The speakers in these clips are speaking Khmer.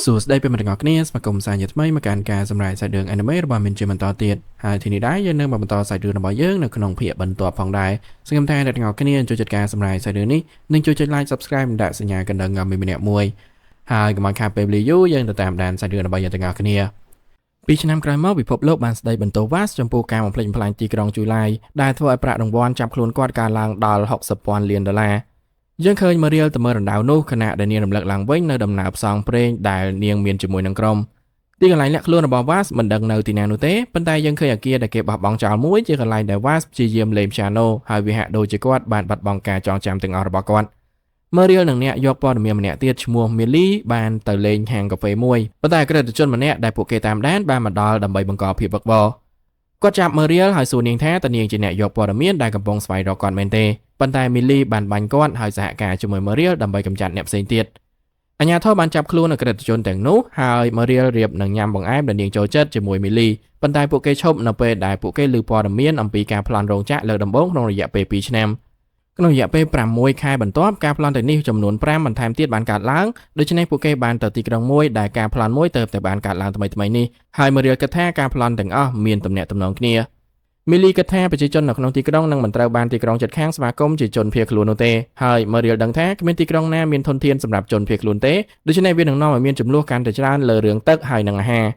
សួស្តីប្រិយមិត្តទាំងអស់គ្នាស្វាគមន៍សាជាថ្មីមកកាន់ការសម្រាយសាច់រឿង anime របស់មានជាបន្តទៀតហើយទីនេះដែរយើងនឹងបន្តសាច់រឿងរបស់យើងនៅក្នុងភាគបន្ទាប់ផងដែរសង្ឃឹមថាអ្នកទាំងអស់គ្នាចូលចិត្តការសម្រាយសាច់រឿងនេះនិងជួយចុច like subscribe និងដាក់សញ្ញាកណ្ដឹងឲ្យមានម្នាក់មួយហើយកុំឲ្យខាតពេលវេលាយូរយើងទៅតាមដានសាច់រឿងរបស់យើងទាំងអស់គ្នាពីឆ្នាំក្រោយមកពិភពលោកបានស្ដីបន្ទោសវ៉ាសចំពោះការបំផ្លិចបំផ្លាញទីក្រុងជូឡៃដែលធ្វើឲ្យប្រាក់រង្វាន់ចាប់ខ្លួនគាត់កើនឡើងដល់60ពាន់លានដុល្លារយើងឃើញម៉ារៀលទៅមើលរណ្ដៅនោះខណៈដែលនាងរំលឹកឡើងវិញនៅដំណើរផ្សងព្រេងដែលនាងមានជាមួយនឹងក្រុមទីកន្លែងលាក់ខ្លួនរបស់វ៉ាសមិនដឹងនៅទីណានោះទេប៉ុន្តែយើងឃើញអាគារដែលគេបោះបង់ចោលមួយជាកន្លែងដែលវ៉ាសព្យាយាមលេងព្យ៉ាណូហើយវាហាក់ដូចជាគាត់បានបាត់បង់ការចងចាំទាំងអស់របស់គាត់មើរៀលនិងអ្នកយកព័ត៌មានម្នាក់ទៀតឈ្មោះមីលីបានទៅលេងហាងកាហ្វេមួយប៉ុន្តែអក្រិតជនម្នាក់ដែលពួកគេតាមដានបានមកដល់ដើម្បីបង្កភាពវឹកវរគាត់ចាប់មើរៀលហើយសួរនាងថាតើនាងជាអ្នកយកព័ត៌មានដែលកំពុងស្វែងរកគាត់មែនទេប៉ុន្តែមីលីបានបាញ់គាត់ហើយសហការជាមួយមើរៀលដើម្បីកម្ចាត់អ្នកផ្សេងទៀតអាជ្ញាធរបានចាប់ខ្លួនអក្រិតជនទាំងនោះហើយមើរៀលរៀបនឹងញ៉ាំបង្អែមដែលនាងចូលចិត្តជាមួយមីលីប៉ុន្តែពួកគេឈប់នៅពេលដែលពួកគេឮព័ត៌មានអំពីការប្លន់រោងចក្រលើកដំបូងក្នុងរយៈពេល2ឆ្នាំក្នុងរយៈពេល6ខែបន្ទាប់ការប្លន់ទាំងនេះចំនួន5បន្ថែមទៀតបានកើតឡើងដូច្នេះពួកគេបានទៅទីក្រុងមួយដែលការប្លន់មួយទើបតែបានកើតឡើងថ្មីៗនេះហើយមើរៀលគិតថាការប្លន់ទាំងអស់មានទំនាក់ទំនងគ្នាមីលីគិតថាប្រជាជននៅក្នុងទីក្រុងនឹងមិនត្រូវបានទីក្រុងជិតខាងស្វាគមន៍ជាជនភៀសខ្លួននោះទេហើយមើរៀលដឹងថាគ្មានទីក្រុងណាមានធនធានសម្រាប់ជនភៀសខ្លួនទេដូច្នេះវានឹងនាំឲ្យមានចំនួនកាន់តែច្រើនលើរឿងទឹកហើយនិងអាហារ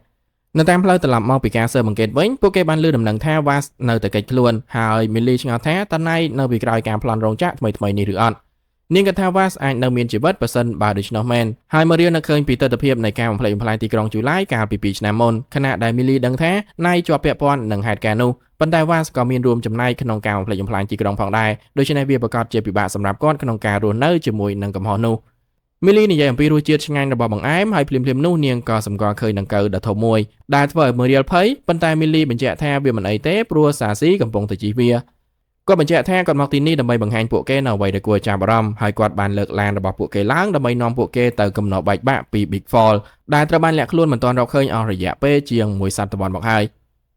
នៅតាមផ្លូវត្រឡប់មកពីការស៊ើបអង្កេតវិញពួកគេបានលើដំណឹងថាវ៉ាសនៅតែគេចខ្លួនហើយមីលីឆ្ងល់ថាតើណៃនៅពីក្រោយការប្លន់រោងចក្រថ្មីៗនេះឬអត់នាងគិតថាវ៉ាសអាចនៅមានជីវិតប្រសិនបើដូច្នោះមែនហើយមើរៀលនៅឃើញពីទិដ្ឋភាពនៃការបំផ្លិចបំផ្លាញទីក្រុងជូឡៃកាលពី2ឆ្នាំមុនខណៈដែលមីលីដឹងថាណៃជាប់ពាក់ព័ន្ធនឹងហេតុការណ៍នោះប៉ុន្តែវ៉ាសក៏មានរួមចំណែកក្នុងការបំផ្លិចបំផ្លាញទីក្រុងផងដែរដូច្នេះវាប្រាកដជាពិបាកសម្រាប់គាត់ក្នុងការរស់នៅជាមួយនឹងកំហុសនោះមីលីនិយាយអំពីរសជាតិឆ្ងាញ់របស់បង្អែមហើយភ្លាមៗនោះនាងក៏សម្គាល់ឃើញដង្កូវដ៏ធំមួយដែលធ្វើឲ្យមើរៀលភ័យប៉ុន្តែមីលីបញ្ជាក់ថាវាមិនអីទេព្រោះសាស៊ីកំពុងតែជិះវាគាត់បញ្ជាក់ថាគាត់មកទីនេះដើម្បីបង្ហាញពួកគេនៅអ្វីដែលគួរឲ្យចាប់អារម្មណ៍ហើយគាត់បានលើកឡានរបស់ពួកគេឡើងដើម្បីនាំពួកគេទៅកំណត់បែកបាក់ពី Big Fall ដែលត្រូវបានលាក់ខ្លួនមិនទាន់រកឃើញអស់រយៈពេលជាងមួយសតវត្សមកហើយ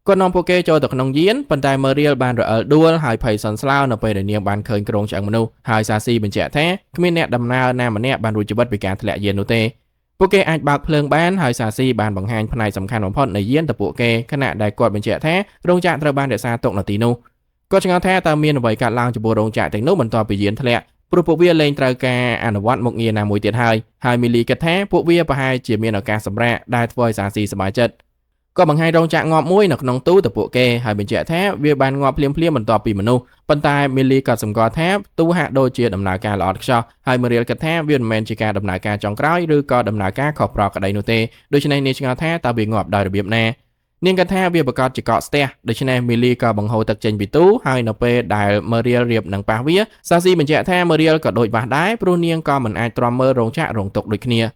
គាត់នាំពួកគេចូលទៅក្នុងយានប៉ុន្តែមើរៀលបានរអិលដួលហើយភ័យសន់ស្លោនៅពេលដែលនាងបានឃើញគ្រោងឆ្អឹងមនុស្សហើយសាស៊ីបញ្ជាក់ថាគ្មានអ្នកដំណើរណាម្នាក់បានរួចជីវិតពីការធ្លាក់យាននោះទេពួកគេអាចបើកភ្លើងបានហើយសាស៊ីបានបង្ហាញផ្នែកសំខាន់បំផុតនៃយានទៅពួកគេខណៈដែលគាត់បញ្ជាក់ថារោងចក្រត្រូវបានរក្សាទុកនៅទីនោះគាត់ឆ្ងល់ថាតើមានអ្វីកើតឡើងចំពោះរោងចក្រទាំងនោះបន្ទាប់ពីយានធ្លាក់ព្រោះពួកវាលែងត្រូវការអនុវត្តមុខងារណាមួយទៀតហើយហើយមីលីគិតថាពួកវាប្រហែលជាមានឱកាសសម្រាកដែលធ្វើឲ្យសាស៊ីសប្បាយចិត្តក៏បង្ហាញរោងចក្រងាប់មួយនៅក្នុងទូទៅពួកគេហើយបញ្ជាក់ថាវាបានងាប់ភ្លាមៗបន្ទាប់ពីមនុស្សប៉ុន្តែមីលីក៏សម្គាល់ថាទូហាក់ដូចជាដំណើរការល្អឥតខ្ចោះហើយមេរៀលគិតថាវាមិនមែនជាការដំណើរការចុងក្រោយឬក៏ដំណើរការខុសប្រក្រតីនោះទេដូច្នេះនាងឆ្ងល់ថាតើវាងាប់ដោយរបៀបណានាងគិតថាវាប្រកាសជាកកស្ទះដូច្នេះមីលីក៏បង្ហូរទឹកចេញពីទូហើយនៅពេលដែលមេរៀលរៀបនឹងប៉ះវាសាស៊ីបញ្ជាក់ថាមេរៀលក៏ដូចវ៉ាស់ដែរព្រោះនាងក៏មិនអាចទ្រាំមើលរោងចក្ររងទុកដូចគ្នា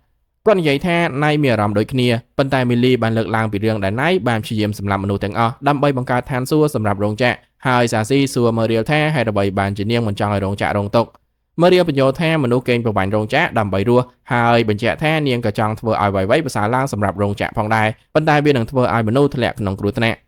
គាត់និយាយថាណៃមានអារម្មណ៍ដូចគ្នាប៉ុន្តែមីលីបានលើកឡើងពីរឿងដែលណៃបានព្យាយាមសម្លាប់មនុស្សទាំងអស់ដើម្បីបង្កើតឋានសួគ៌សម្រាប់រោងចក្រហើយសាស៊ីសួរមេរៀលថាហេតុអ្វីបានជានាងមិនចង់ឲ្យរោងចក្ររងទុក្ខមេរៀលបញ្យល់ថាមនុស្សកេងប្រវ័ញ្ចរោងចក្រដើម្បីរស់ហើយបញ្ជាក់ថានាងក៏ចង់ធ្វើឲ្យអ្វីៗប្រសើរឡើងសម្រាប់រោងចក្រផងដែរប៉ុន្តែវានឹងធ្វើឲ្យមនុស្សធ្លាក់ក្នុងគ្រោះថ្នាក់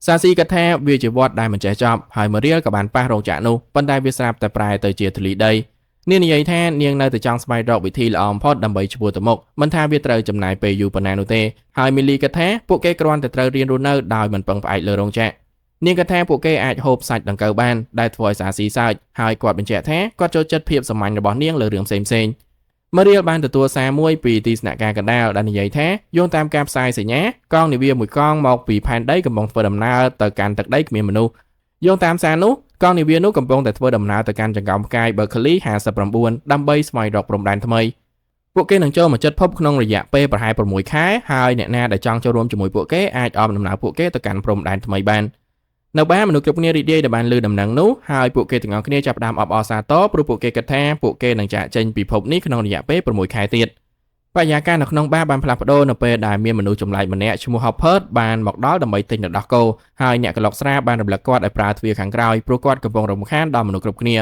សាស៊ីគិតថាវាជាវត្តដែលមិនចេះចប់ហើយមេរៀលក៏បានប៉ះរោងចក្រនោះប៉ុន្តែវាស្រាប់តែប្រែទៅជាធូលីដីនាងនិយាយថានាងនៅតែចង់ស្វែងរកវិធីល្អបំផុតដើម្បីឆ្ពោះទៅមុខមិនថាវាត្រូវចំណាយពេលយូរប៉ុណ្ណានោះទេហើយមីលីគិតថាពួកគេគ្រាន់តែត្រូវរៀនរស់នៅដោយមិនពឹងផ្អែកលើរោងចក្រនាងគិតថាពួកគេអាចហូបសាច់ដង្កូវបានដែលធ្វើឲ្យសាស៊ីសើចហើយគាត់បញ្ជាក់ថាគាត់ចូលចិត្តភាពសាមញ្ញរបស់នាងលើរឿងផ្សេងៗមេរៀលបានទទួលសារមួយពីទីស្នាក់ការកណ្ដាលដែលនិយាយថាយោងតាមការផ្សាយសញ្ញាកងនាវាមួយកងមកពីផែនដីកំពុងធ្វើដំណើរទៅកាន់ទឹកដីគ្មានមនុស្សយោងតាមសារនោះកងនាវានោះកំពុងតែធ្វើដំណើរទៅកាន់ចង្កោមផ្កាយ Berkeley 59ដើម្បីស្វែងរកព្រំដែនថ្មីពួកគេនឹងចូលមកជិតភពក្នុងរយៈពេលប្រហែល6ខែហើយអ្នកណាដែលចង់ចូលរួមជាមួយពួកគេអាចអមដំណើរពួកគេទៅកាន់ព្រំដែនថ្មីបាននៅបានមនុស្សគ្រប់គ្នារីករាយដែលបានឮដំណឹងនោះហើយពួកគេទាំងអស់គ្នាចាប់ផ្ដើមអបអរសាទរព្រោះពួកគេគិតថាពួកគេនឹងចាកចេញពីភពនេះក្នុងរយៈពេល6ខែទៀតបរិយាកាសនៅក្នុងបារបានផ្លាស់ប្ដូរនៅពេលដែលមានមនុស្សចម្លែកម្នាក់ឈ្មោះ Hopper បានមកដល់ដើម្បីទិញទឹកដោះគោហើយអ្នកក្លុកស្រាបានរំលឹកគាត់ឲ្យប្រើទ្វារខាងក្រោយព្រោះគាត់កំពុងរំខានដល់មនុស្សគ្រប់គ្នា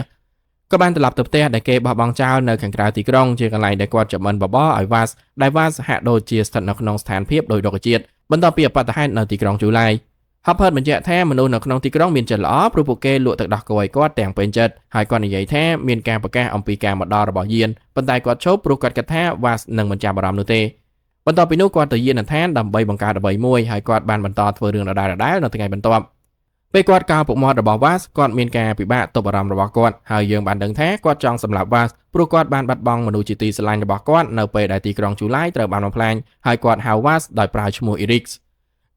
ក៏បានត្រឡប់ទៅផ្ទះដែលគេបោះបង់ចោលនៅខាងក្រៅទីក្រុងជាកន្លែងដែលគាត់ចម្អិនបបរឲ្យវ៉ាសដែលវ៉ាសហាក់ដូចជាស្ថិតនៅក្នុងស្ថានភាពដោយរុក្ខជាតិបន្ទាប់ពីអបតហេតុនៅទីក្រុងជូឡៃ Hopper បញ្ជាក់ថាមនុស្សនៅក្នុងទីក្រុងមានចិត្តល្អព្រោះពួកគេលក់ទឹកដោះគោឲ្យគាត់ទាំងពេញចិត្តហើយគាត់និយាយថាមានការប្រកាសអំពីការមកដល់របស់យានប៉ុន្តែគាត់ឈប់ព្រោះគាត់គិតថាវ៉ាសនឹងមិនចាប់អារម្មណ៍នោះទេ បន្ទាប់ពីនោះគាត់ទៅយានដ្ឋានដើម្បីបង្កើតអ្វីមួយហើយគាត់បានបន្តធ្វើរឿងដដែលៗនៅថ្ងៃបន្ទាប់ពេលគាត់កោរពុកមាត់របស់ Vas គាត់មានការពិបាកទប់អារម្មណ៍របស់គាត់ហើយយើងបានដឹងថាគាត់ចង់សម្លាប់ Vas ព្រោះគាត់បានបាត់បង់មនុស្សជាទីស្រឡាញ់របស់គាត់នៅពេលដែលទីក្រុងជូឡាយត្រូវបានបំផ្លាញហើយគាត់ហៅ Vas ដោយប្រើឈ្មោះ Erix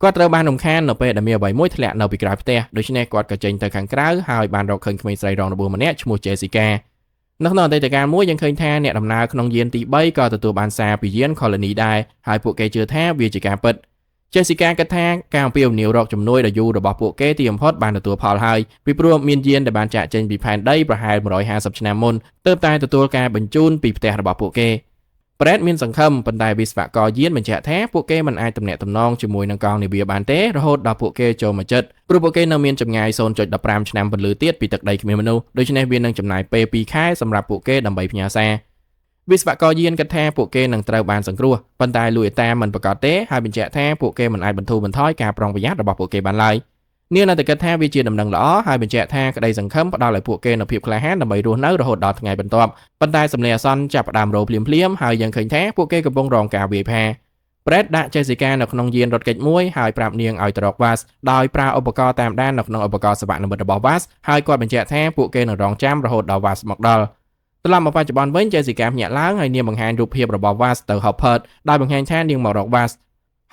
គាត់ត្រូវបានរំខាននៅពេលដែលមានអ្វីមួយធ្លាក់នៅពីក្រោយផ្ទះដូច្នេះគាត់ក៏ចេញទៅខាងក្រៅហើយបានរកឃើញក្មេងស្រីរងរបួសម្នាក់ឈ្មោះ Jessica នៅក្នុងអតីតកាលមួយយើងឃើញថាអ្នកដំណើរក្នុងយានទី3ក៏ទទួលបានសារពីយាន Colony ដែរហើយពួកគេជឿថាវាជាការពិត Jessica គិតថាការអំពាវនាវរកជំនួយដ៏យូររបស់ពួកគេទីបំផុតបានទទួលផលហើយពីព្រោះមានយានដែលបានចាកចេញពីផែនដីប្រហែល150ឆ្នាំមុនទើបតែទទួលការបញ្ជូនពីផ្ទះរបស់ពួកគេ Brad មានសង្ឃឹមប៉ុន្តែវិស្វករយានបញ្ជាក់ថាពួកគេមិនអាចទំនាក់ទំនងជាមួយនឹងកងនាវាបានទេរហូតដល់ពួកគេចូលមកជិតព្រោះពួកគេនៅមានចម្ងាយ 0.15 ឆ្នាំពន្លឺទៀតពីទឹកដីគ្មានមនុស្សដូច្នេះវានឹងចំណាយពេល2ខែសម្រាប់ពួកគេដើម្បីផ្ញើសារវិស្វករយានគិតថាពួកគេនឹងត្រូវបានសង្គ្រោះប៉ុន្តែលូអេតាមិនប្រកាសទេហើយបញ្ជាក់ថាពួកគេមិនអាចបន្ធូរបន្ថយការប្រុងប្រយ័ត្នរបស់ពួកគេបានឡើយនាងនៅតែគិតថាវាជាដំណឹងល្អហើយបញ្ជាក់ថាក្តីសង្ឃឹមផ្ដល់ឲ្យពួកគេនូវភាពក្លាហានដើម្បីរស់នៅរហូតដល់ថ្ងៃបន្ទាប់ប៉ុន្តែសម្លេងអាសន្នចាប់ផ្ដើមរោភ្លាមៗហើយយើងឃើញថាពួកគេកំពុងរងការវាយប្រហារ Brad ដាក់ Jessica នៅក្នុងយានរថកិច្ចមួយហើយប្រាប់នាងឲ្យទៅរក Vas ដោយប្រើឧបករណ៍តាមដាននៅក្នុងឧបករណ៍សិវនិមិត្តរបស់ Vas ហើយគាត់បញ្ជាក់ថាពួកគេនឹងរងចាំរហូតដល់ Vas មកដល់ត្រឡប់មកបច្ចុប្បន្នវិញ Jessica ភ្ញាក់ឡើងហើយនាងបង្ហាញរូបភាពរបស់ Vas ទៅ Hopper ដោយបង្ហាញថានាងមករក Vas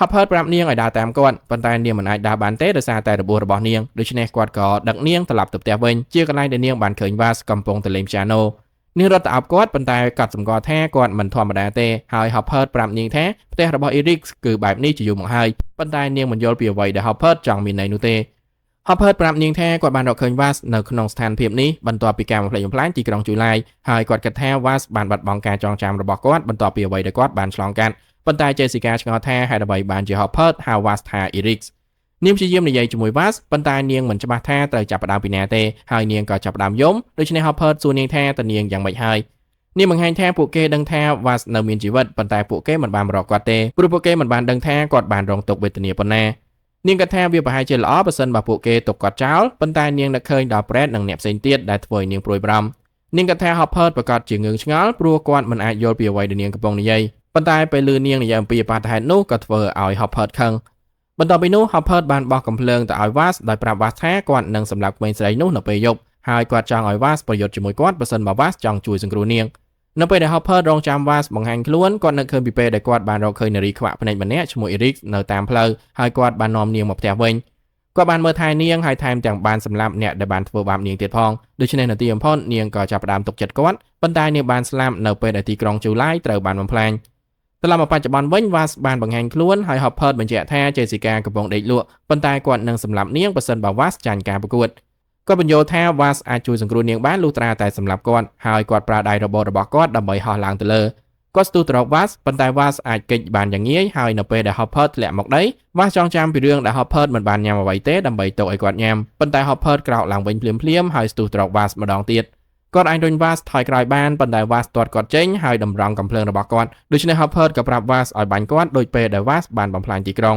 Hopper ប្រាប់នាងឲ្យដើរតាមគាត់ប៉ុន្តែនាងមិនអាចដើរបានទេដោយសារតែរបួសរបស់នាងដូច្នេះគាត់ក៏ដឹកនាងត្រឡប់ទៅផ្ទះវិញជាកន្លែងដែលនាងបានឃើញ Vas កំពុងតែលេងព្យ៉ាណូនាងរត់ទៅអោបគាត់ប៉ុន្តែគាត់សម្គាល់ថាគាត់មិនធម្មតាទេហើយ Hopper ប្រាប់នាងថាផ្ទះរបស់ Eric គឺបែបនេះជាយូរមកហើយប៉ុន្តែនាងមិនយល់ពីអ្វីដែល Hopper ចង់មានន័យនោះទេ Hopper ប្រាប់នាងថាគាត់បានរកឃើញ Vas នៅក្នុងស្ថានភាពនេះបន្ទាប់ពីការបំផ្លិចបំផ្លាញទីក្រុងជូឡាយហើយគាត់គិតថា Vas បានបាត់បង់ការចងចាំរបស់គាត់បន្ទាប់ពីអ្វីដែលគាត់បានឆ្លងកាត់ប៉ុន្តែ Jessica ឆ្ងល់ថាហេតុអ្វីបានជា Hopper ហៅ Vas ថា Eric នាងព្យាយាមនិយាយជាមួយ Vas ប៉ុន្តែនាងមិនច្បាស់ថាត្រូវចាប់ផ្ដើមពីណាទេហើយនាងក៏ចាប់ផ្ដើមយំដូច្នេះ Hopper សួរនាងថាតើនាងយ៉ាងម៉េចហើយនាងបង្ហាញថាពួកគេដឹងថា Vas នៅមានជីវិតប៉ុន្តែពួកគេមិនបានមករកគាត់ទេព្រោះពួកគេមិនបានដឹងថាគាត់បានរងទុក្ខវេទនាប៉ុណ្ណានាងគិតថាវាប្រហែលជាល្អប្រសិនបើពួកគេទុកគាត់ចោលប៉ុន្តែនាងនឹកឃើញដល់ Brad និងអ្នកផ្សេងទៀតដែលធ្វើឲ្យនាងព្រួយបារម្ភនាងគិតថា Hopper ប្រកាសជាងឿងឆ្ងល់ព្រោះគាត់មិនអាចយល់ពីអ្វីដែលនាងកំពុងនិយាយប៉ុន្តែពេលឮនាងនិយាយអំពីបាតុហេតុនោះក៏ធ្វើឲ្យ Hopper ខឹងបន្ទាប់ពីនោះ Hopper បានបោះកំភ្លើងទៅឲ្យ Vas ដោយប្រាប់ Vas ថាគាត់នឹងសម្លាប់ក្មេងស្រីនោះនៅពេលយប់ហើយគាត់ចង់ឲ្យ Vas ប្រយុទ្ធជាមួយគាត់ប្រសិនបើ Vas ចង់ជួយសង្គ្រោះនាងនៅពេលដែល Hopper រងចាំ Vas បង្ហាញខ្លួនគាត់នឹកឃើញពីពេលដែលគាត់បានរកឃើញនារីខ្វាក់ភ្នែកម្នាក់ឈ្មោះ Eric នៅតាមផ្លូវហើយគាត់បាននាំនាងមកផ្ទះវិញគាត់បានមើលថែនាងហើយថែមទាំងបានសម្លាប់អ្នកដែលបានធ្វើបាបនាងទៀតផងដូច្នេះនៅទីបំផុតនាងក៏ចាប់ផ្ដើមទុកចិត្តគាត់ប៉ុន្តែនាងបានស្លាប់នៅពេលដែលទីក្រុងជូឡាយត្រូវបានបំផ្លាញត្រឡប់មកបច្ចុប្បន្នវិញ Vas បានបង្ហាញខ្លួនហើយ Hopper បញ្ជាក់ថា Jessica កំពុងដេកលក់ប៉ុន្តែគាត់នឹងសម្លាប់នាងប្រសិនបើ Vas ចាញ់ការប្រកួតគាត់បញ្យល់ថា Vas អាចជួយសង្គ្រោះនាងបានលុះត្រាតែសម្លាប់គាត់ហើយគាត់ប្រើដៃរបូតរបស់គាត់ដើម្បីហោះឡើងទៅលើគាត់ស្ទុះទៅរក Vas ប៉ុន្តែ Vas អាចគេចបានយ៉ាងងាយហើយនៅពេលដែល Hopper ធ្លាក់មកដី Vas ចងចាំពីរឿងដែល Hopper មិនបានញ៉ាំអ្វីទេដើម្បីទុកឲ្យគាត់ញ៉ាំប៉ុន្តែ Hopper ក្រោកឡើងវិញភ្លាមៗហើយស្ទុះទៅរក Vas ម្ដងទៀតគាត់អាចរុញ Vas ថយក្រោយបានប៉ុន្តែ Vas ទាត់គាត់ចេញហើយតម្រង់កំភ្លើងរបស់គាត់ដូច្នេះ Hopper ក៏ប្រាប់ Vas ឲ្យបាញ់គាត់ដោយពេលដែល Vas បានបំផ្លាញទីក្រុង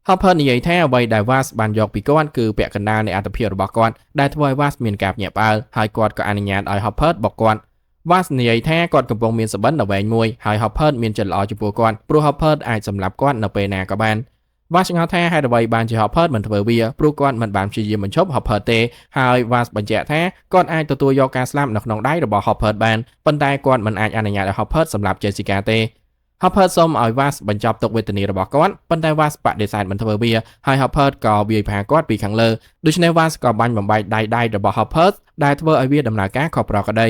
Hopper និយាយថាអ្វីដែល Vas បានយកពីគាត់គឺពាក់កណ្ដាលនៃអត្ថភាពរបស់គាត់ដែលធ្វើឲ្យ Vas មានការភ្ញាក់ផ្អើលហើយគាត់ក៏អនុញ្ញាតឲ្យ Hopper បុកគាត់ Vas និយាយថាគាត់កំពុងមានសបិនដ៏វែងមួយហើយ Hopper មានចិត្តល្អចំពោះគាត់ព្រោះ Hopper អាចសម្លាប់គាត់នៅពេលណាក៏បាន Vas ឆ្ងល់ថាហេតុអ្វីបានជា Hopper មិនធ្វើវាព្រោះគាត់មិនបានព្យាយាមបញ្ឈប់ Hopper ទេហើយ Vas បញ្ជាក់ថាគាត់អាចទទួលយកការស្លាប់នៅក្នុងដៃរបស់ Hopper បានប៉ុន្តែគាត់មិនអាចអនុញ្ញាតឲ្យ Hopper សម្លាប់ Jessica ទេ Hopper សូមឲ្យ Vas បញ្ចប់ទុក្ខវេទនារបស់គាត់ប៉ុន្តែ Vas បដិសេធមិនធ្វើវាហើយ Hopper ក៏វាយប្រហារគាត់ពីខាងលើដូច្នេះ Vas ក៏បាញ់បំបែកដៃរបស់ Hopper ដែលធ្វើឲ្យវាដំណើរការខុសប្រក្រតី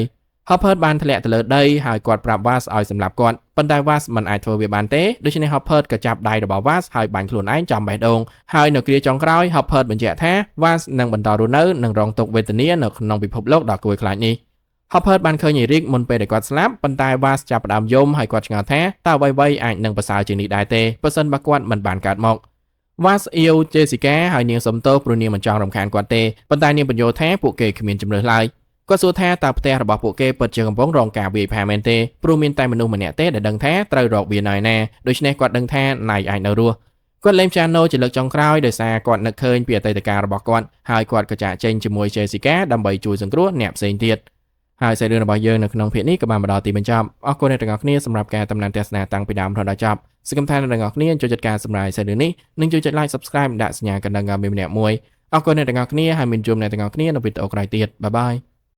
Hopper បានធ្លាក់ទៅលើដីហើយគាត់ប្រាប់ Vas ឲ្យសម្លាប់គាត់ប៉ុន្តែ Vas មិនអាចធ្វើវាបានទេដូច្នេះ Hopper ក៏ចាប់ដៃរបស់ Vas ហើយបាញ់ខ្លួនឯងចំបេះដូងហើយនៅគ្រាចុងក្រោយ Hopper បញ្ជាក់ថា Vas នឹងបន្តរស់នៅនិងរងទុក្ខវេទនានៅក្នុងពិភពលោកដ៏គួរឲ្យខ្លាចនេះ Hopper បានឃើញ Eric មុនពេលដែលគាត់ស្លាប់ប៉ុន្តែ Vas ចាប់ផ្ដើមយំហើយគាត់ឆ្ងល់ថាតើអ្វីៗអាចនឹងប្រសើរជាងនេះដែរទេប្រសិនបើគាត់មិនបានកើតមក Vas អៀវ Jessica ហើយនាងសុំទោសព្រោះនាងមិនចង់រំខានគាត់ទេប៉ុន្តែនាងបញ្យល់ថាពួកគេគ្មានជម្រើសឡើយគាត់សួរថាតើផ្ទះរបស់ពួកគេពិតជាកំពុងរងការវាយប្រហារមែនទេព្រោះមានតែមនុស្សម្នាក់ទេដែលដឹងថាត្រូវរកវានៅឯណាដូច្នេះគាត់ដឹងថាណៃអាចនៅរស់គាត់លេងព្យ៉ាណូជាលើកចុងក្រោយដោយសារគាត់នឹកឃើញពីអតីតកាលរបស់គាត់ហើយគាត់ក៏ចាកចេញជាមួយ Jessica ដើម្បីជួយសង្គ្រោះអ្នកផ្សេងទៀត ហើយសាច់រឿងរបស់យើងនៅក្នុងភាគនេះក៏បានមកដល់ទីបញ្ចប់អរគុណអ្នកទាំងអស់គ្នាសម្រាប់ការតាមដានទស្សនាតាំងពីដើមរហូតដល់ចប់សង្ឃឹមថាអ្នកទាំងអស់គ្នាចូលចិត្តការសម្រាយសាច់រឿងនេះនិងជួយចុច like subscribe ដាក់សញ្ញាកណ្ដឹងឲ្យមានម្នាក់មួយអរគុណអ្នកទាំងអស់គ្នាហើយមានជួបអ្នកទាំងអស់គ្នានៅវីដេអូក្រោយទៀត។ Bye bye.